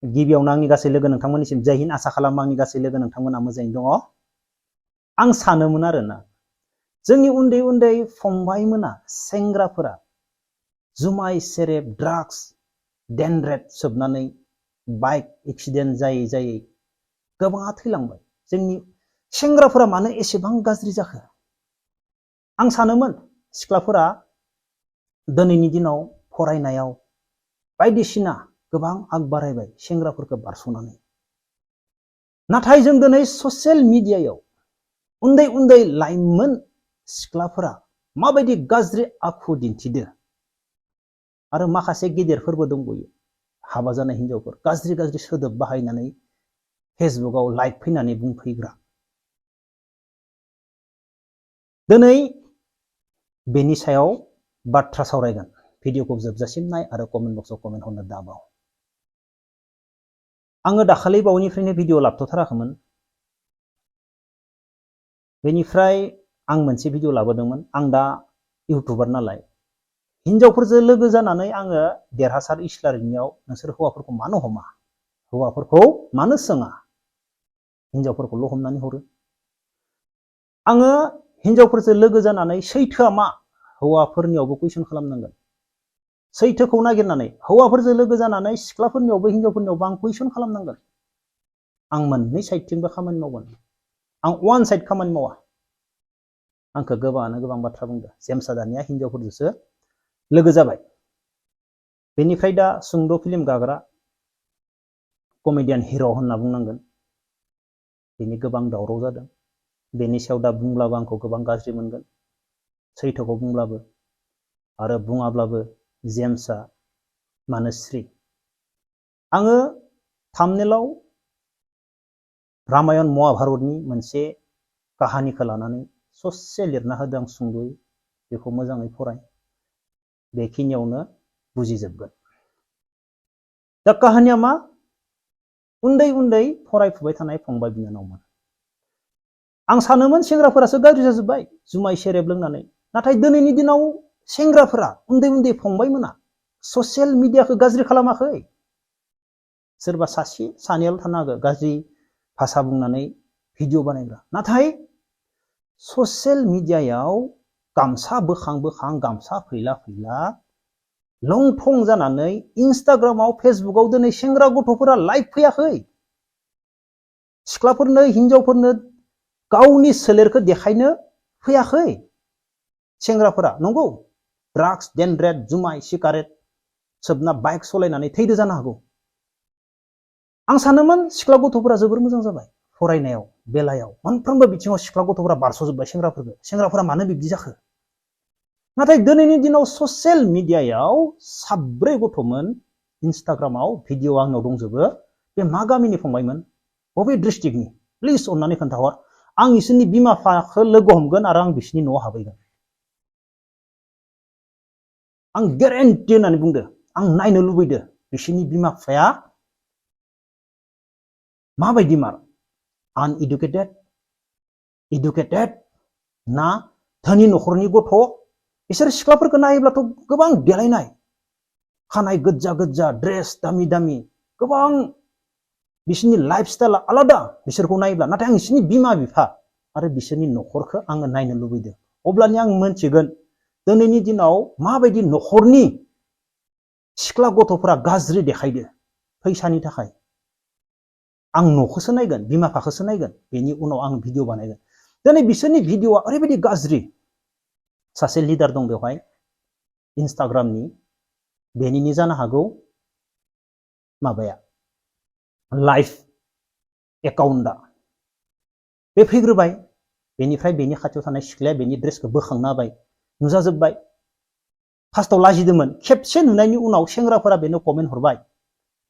गिबियावनो आंनि गासै लोगो नोंथांमोननिसिम जय हिन्द आसा खालामो आंनि गासै लोगो नोंथांमोना मोजाङैनो दङ। आं सानोमोन आरोना जोंनि उन्दै उन्दै फंबायमोना सेंग्राफोरा जुमाय सेरेब ड्राग्स डेनड्रेट सोबनानै बाइक एक्सिडेन्ट जायै जायै गोबाङा थैलांबाय। जोंनि सेंग्राफोरा मानो एसेबां गाज्रि जाखो? आं सानोमोन सिख्लाफोरा दिनैनि दिनाव फरायनायाव बायदिसिना गोबां आग बारायबाय सेंग्राफोरखौ बारस'नानै। नाथाय जों दिनै ससियेल मिडियायाव उन्दै उन्दै लाइमोन सिख्लाफोरा माबायदि गाज्रि आखु दिन्थिदो आरो माखासे गेदेरफोरबो दंबोयो हाबा जानाय हिनजावफोर गाज्रि गाज्रि सोदोब बाहायनानै फेसबुकाव लाइक फैनानै बुंफैग्रा। दिनै बेनि सायाव बाथ्रा सावरायगोन। भिडिअखौ जोबजासिम नाय आरो कमेन्ट बक्सआव कमेन्ट हरनो दाबाव। आङो दाखालि बावैनिफ्रायनो भिडिअ लाबोथ'थाराखैमोन। बेनिफ्राय आं मोनसे भिडिअ लाबोदोंमोन। आं दा इउटुबार नालाय हिनजावफोरजों लोगो जानानै आङो देरहासार इस्लारिनियाव नोंसोर हौवाफोरखौ मानो हमा? हौवाफोरखौ मानो सोङा? हिनजावफोरखौल' हमनानै हरो। आङो हिनजावफोरजों लोगो जानानै सैथोआ मा? हौवाफोरनियावबो कुइसन खालामनांगोन। सैथोखौ नागिरनानै हौवाफोरजों लोगो जानानै सिख्लाफोरनियावबो हिनजावफोरनियावबो आं कुइसन खालामनांगोन। आं मोननै साइडथिंबो खामानि मावगोन। आं वान साइड खामानि मावा। आंखौ गोबाङानो गोबां बाथ्रा बुंदों। जेमसा दानिया हिनजावफोरजोंसो लोगो जाबाय। बेनिफ्राय दा सुंद' फिल्म गाग्रा कमेडियान हिर' होनना बुंनांगोन। बेनि गोबां दावराव जादों। बेनि सायाव दा बुंब्लाबो आंखौ गोबां गाज्रि मोनगोन। सैथोखौ बुंब्लाबो आरो बुङाब्लाबो जेमसा मानोस्रि। आङो थाम्बनेलाव रामायण महाभारतनि मोनसे काहानिखौ लानानै ससे लिरना होदों आं सुंद'यै। बेखौ मोजाङै फराय। बेखिनियावनो बुजिजोबगोन। दा काहानिया मा? उन्दै उन्दै फरायफुबाय थानाय फंबाय बिनानावमोन। आं सानोमोन सेंग्राफोरासो गाज्रि जाजोब्बाय जुमाय सेरेब लोंनानै। नाथाय दिनैनि दिनाव सेंग्राफोरा उन्दै उन्दै फंबायमोना ससियेल मिडियाखौ गाज्रि खालामाखै। सोरबा सासे सानैयाल' थानो हागौ गाज्रि भाषा बुंनानै भिडिअ बानायग्रा। नाथाय ससियेल मिडियायाव गामसा बोखां बोखां गामसा फैला फैला लंथं जानानै इन्स्टाग्रामाव फेसबुकाव दिनै सेंग्रा गथ'फोरा लाइक फैयाखै। सिख्लाफोरनो हिनजावफोरनो गावनि सोलेरखौ देखायनो फैयाखै सेंग्राफोरा। नंगौ ड्राग्स डेनड्रेट जुमाय सिगारेट सोबना बाइक सालायनानै थैदो जानो हागौ। आं सानोमोन सिख्ला गथ'फोरा जोबोर मोजां जाबाय फरायनायाव बेलायाव मोनफ्रोमबो बिथिङाव सिख्ला गथ'फोरा बारस'जोब्बाय सेंग्राफोरखौ। सेंग्राफोरा मानो बिब्दि जाखो? नाथाय दिनैनि दिनाव ससियेल मिडियायाव साब्रै गथ'मोन इन्स्टाग्रामाव भिडिअ आंनाव दंजोबो। बे मा गामिनि फंबायमोन? बबे डिस्ट्रिक्टनि? प्लिज अननानै खोन्थाहर। आं बिसोरनि बिमा बिफाखौ लोगो हमगोन आरो आं बिसोरनि न'आव हाबहैगोन। आं गेरेन्टि होननानै बुंदो। आं नायनो लुबैदो बिसोरनि बिमा बिफाया माबायदि मार? आनइडुकेटेड, इडुकेटेड ना धोनि न'खरनि गथ'? बिसोर सिख्लाफोरखौ नायोब्लाथ' गोबां देलायनाय, खानाय गोज्जा गोज्जा, ड्रेस दामि दामि, गोबां बिसोरनि लाइफ स्टाइला आलादा बिसोरखौ नायोब्ला। नाथाय आं बिसोरनि बिमा बिफा आरो बिसोरनि न'खरखौ आङो नायनो लुबैदों। अब्लानि आं मोनथिगोन दिनैनि दिनाव माबायदि न'खरनि सिख्ला गथ'फोरा गाज्रि देखायदो फैसानि थाखाय। आं न'खौसो नायगोन, बिमा बिफाखौसो नायगोन। बेनि उनाव आं भिडिअ बानायगोन। दिनै बिसोरनि भिडिअआ ओरैबायदि गाज्रि। सासे लिडार दं बेवहाय इन्स्टाग्रामनि। बेनिनो जानो हागौ माबाया लाइफ एकाउन्टआ। बे फैग्रोबाय। बेनिफ्राय बेनि खाथियाव थानाय सिख्लाया बेनि ड्रेसखौ बोखांना होबाय। नुजाजोब्बाय। फार्स्टआव लाजिदोंमोन। खेबसे नुनायनि उनाव सेंग्राफोरा बेनो कमेन्ट हरबाय।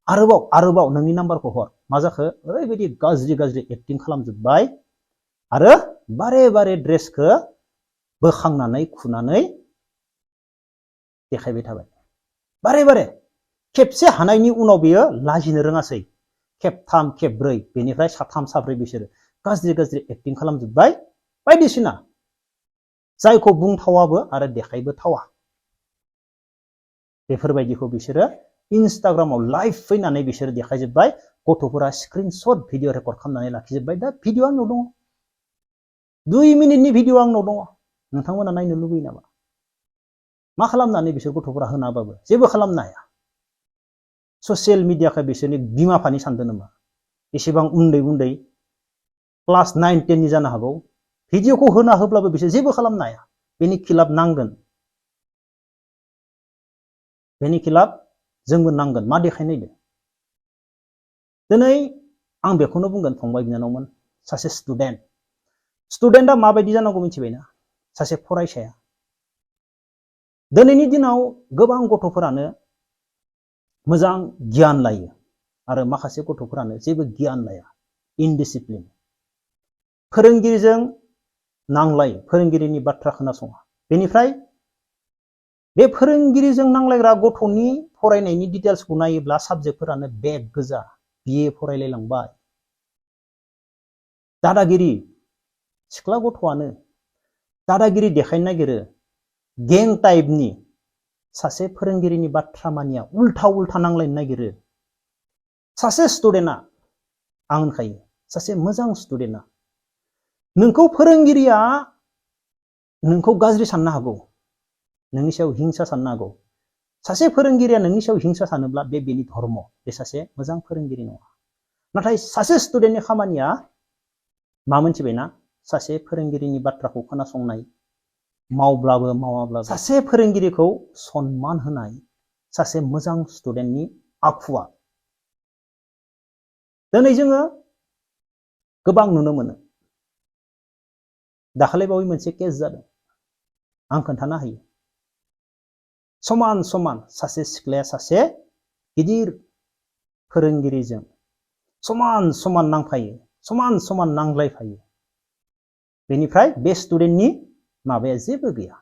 आरोबाव नोंनि नाम्बारखौ हर। मा जाखो? ओरैबायदि गाज्रि गाज्रि एक्टिं खालामजोब्बाय आरो बारे बारे ड्रेसखौ बोखांनानै खुनानै देखायबाय थाबाय। बारे बारे खेबसे हानायनि उनाव बेयो लाजिनो रोङासै। खेबथाम खेबब्रै बेनिफ्राय साथाम साब्रै बिसोरो गाज्रि गाज्रि एक्टिं खालामजोब्बाय बायदिसिना जायखौ बुंथावाबो आरो देखायबो थावा। बेफोरबायदिखौ बिसोरो इन्स्टाग्रामाव लाइभ फैनानै बिसोर देखायजोब्बाय गथ'फोरा स्क्रिनशट भिडिअ रेकर्ड खालामनानै लाखिजोब्बाय दा भिडिअ आंनाव दङ 2 मिनिटनि भिडिअ आंनाव दङ नोंथांमोना नायनो लुबैयो नामा मा खालामनानै बिसोर गथ'फोरा होनाबाबो जेबो खालामनो हाया ससियेल मिडियाखौ बिसोरनि बिमा बिफानि सानदों नामा एसेबां उन्दै क्लास 9 10 नि जानो हागौ भिडिअखौ होना होब्लाबो बिसोर जेबो खालामनो हाया बेनि खिलाफ नांगोन बेनि खिलाफ जोंबो नांगोन मा देखायनायदो दिनै आं बेखौनो बुंगोन फंबाय बिनानावमोन सासे स्टुडेन्टआ माबायदि जानांगौ मिथिबायना सासे फरायसाया दिनैनि दिनाव गोबां गथ'फोरानो मोजां गियान लायो आरो माखासे गथ'फोरानो जेबो गियान लाया इनडिसिप्लिन फोरोंगिरिजों नांलाय फोरोंगिरिनि बाथ्रा खोनासङा बेनिफ्राय बे फोरोंगिरिजों नांलायग्रा गथ'नि फरायनायनि डिटेल्सखौ नायोब्ला साबजेक्टफोरानो बेक गोजा बिए फरायलायलांबाय दादागिरि सिख्ला गथ'आनो दादागिरि देखायनो नागिरो गें टाइपनि सासे फोरोंगिरिनि बाथ्रा मानिया उल्था नांलायनो नागिरो सासे स्टुडेन्टआ आं होनखायो सासे मोजां स्टुडेन्टआ नोंखौ फोरोंगिरिया नोंखौ गाज्रि साननो हागौ नोंनि सायाव हिंसा साननो हागौ सासे फोरोंगिरिया नोंनि सायाव हिंसा सानोब्ला बेनि धर्म बे सासे मोजां फोरोंगिरि नङा नाथाय सासे स्टुडेन्टनि खामानिया मा मोनथिबायना सासे फोरोंगिरिनि बाथ्राखौ खोनासंनाय मावब्लाबो मावाब्लाबो सासे फोरोंगिरिखौ सनमान होनाय सासे मोजां स्टुडेन्टनि आखुआ दिनै जोङो गोबां नुनो मोनो दाखालिबावै मोनसे केस जादों आं खोन्थानो हायो समान सासे सिख्लाया सासे गिदिर फोरोंगिरिजों समान नांफायो समान नांलायफायो बेनिफ्राय बे स्टुडेन्टनि माबाया जेबो गैया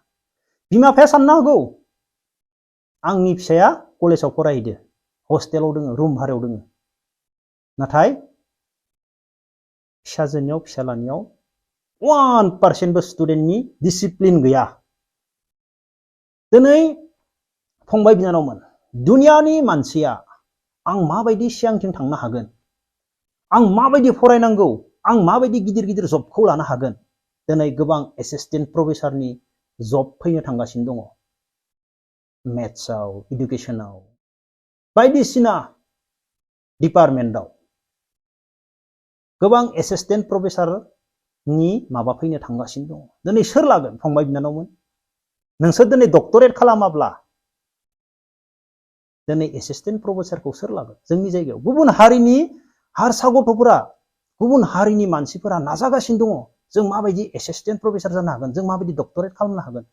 बिमा बिफाया साननो हागौ आंनि फिसाया कलेजाव फरायहैदो हस्टेलाव दोङो रुम भारायाव दोङो नाथाय फिसाजोनियाव फिसालानियाव 1% बो स्टुडेन्टनि डिसिप्लिन गैया दिनै फंबाय बिनानावमोन दुनियानि मानसिया आं माबायदि सिगांथिं थांनो हागोन आं माबायदि फरायनांगौ आं माबायदि गिदिर जबखौ लानो हागोन दिनै गोबां एसिस्टेन्ट प्रफेसारनि जब फैनो थांगासिनो दङ मेथ्सआव इडुकेसनाव बायदिसिना डिपार्टमेन्टआव गोबां एसिस्टेन्ट प्रफेसारनि माबा फैनो थांगासिनो दङ दिनै सोर लागोन फंबाय बिनानावमोन नोंसोर दिनै डक्टरेट खालामाब्ला दिनै एसिस्टेन्ट प्रफेसारखौ सोर लागोन जोंनि जायगायाव गुबुन हारिनि हारसा गथ'फोरा गुबुन हारिनि मानसिफोरा नाजागासिनो दङ जों माबायदि एसिस्टेन्ट प्रफेसार जानो हागोन जों माबायदि डक्टरेट खालामनो हागोन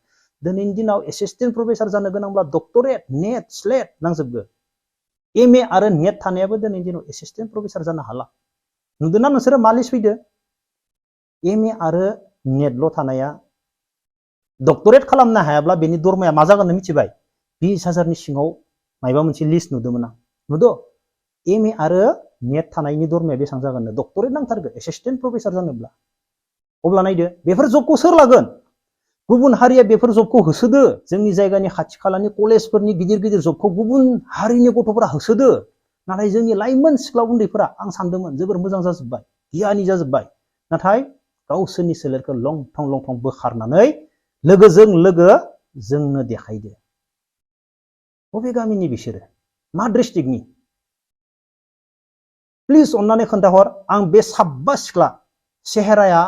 दिनैनि दिनाव एसिस्टेन्ट प्रफेसार जानो गोनांब्ला डक्टरेट नेट स्लेट नांजोबगो एमए आरो नेट थानायाबो दिनैनि दिनाव एसिस्टेन्ट प्रफेसार जानो हाला नुदोंना नोंसोरो मा लिस्ट फैदो एमए आरो नेटल' थानाया डक्टरेट खालामनो हायाब्ला बेनि दरमाया मा जागोन मिथिबाय 20,000 नि सिङाव मायबा मोनसे लिस्ट नुदोंमोन आं नुदो एमए आरो नेट थानायनि दरमाया बेसेबां जागोन डक्टरेट नांथारगोन एसिस्टेन्ट प्रफेसार जानोब्ला अब्ला नायदो बेफोर जबखौ सोर लागोन गुबुन हारिया बेफोर जबखौ होसोदो जोंनि जायगानि खाथि खालानि कलेजफोरनि गिदिर जबखौ गुबुन हारिनि गथ'फोरा होसोदो नाथाय जोंनि लाइमोन सिख्ला उन्दैफोरा आं सानदोंमोन जोबोर मोजां जाजोब्बाय गियानि जाजोब्बाय नाथाय गावसोरनि सोलेरखौ लंथं बोखारनानै लोगोजों लोगो जोंनो देखायदो बबे गामिनि बिसोरो मा डिस्ट्रिक्टनि प्लिज अन्नानै खोन्थाहर आं बे साबा सिख्ला सेहेराया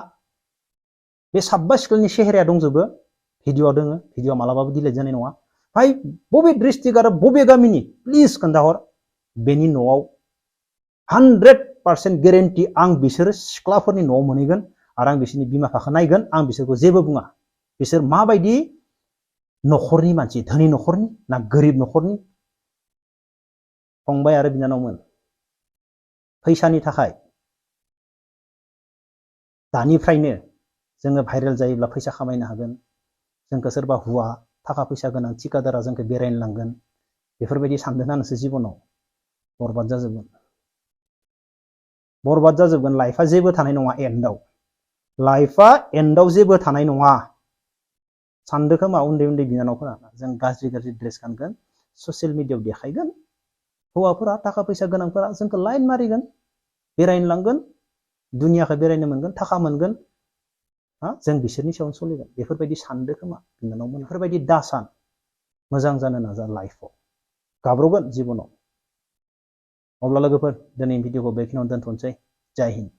बे साबा सिख्लानि सेहेराया दंजोबो भिडिअ दोङो भिडिअ मालाबाबो डिलिट जानाय नङा भाई बबे डिस्ट्रिक्ट आरो बबे गामिनि प्लिज खोन्थाहर बेनि न'आव 100% गेरेन्टि आं बिसोर सिख्लाफोरनि न'आव मोनहैगोन आरो आं बिसोरनि बिमा बिफाखौ नायगोन आं बिसोरखौ जेबो बुङा बिसोर माबायदि न'खरनि मानसि धोनि न'खरनि ना गोरिब न'खरनि फंबाय आरो बिनानावमोन फैसानि थाखाय दानिफ्रायनो जोङो भाइरेल जायोब्ला फैसा खामायनो हागोन जोंखौ सोरबा हुआ थाखा फैसा गोनां थिकादारा जोंखौ बेरायनो लांगोन बेफोरबायदि सानदोंना नोंसोर जिबनाव बरबाद जाजोबगोन लाइफआ जेबो थानाय नङा एन्डआव लाइफआ एन्डआव जेबो थानाय नङा सानदो खोमा उन्दै बिनानावफोरा जों गाज्रि ड्रेस गानगोन ससियेल मिडियायाव देखायगोन हौवाफोरा थाखा फैसा गोनांफोरा जोंखौ लाइन मारिगोन बेरायनो लांगोन दुनियाखौ बेरायनो मोनगोन थाखा मोनगोन जों बिसोरनि सायावनो सोलिगोन बेफोरबायदि सानदो खोमा बिनानावमोन बेफोरबायदि दासान मोजां जानो नाजा लाइफआव गाब्रगोन जिबनाव अब्ला लोगोफोर दिनै भिडिअखौ बेखिनियावनो दोनथ'नोसै जय हिन्द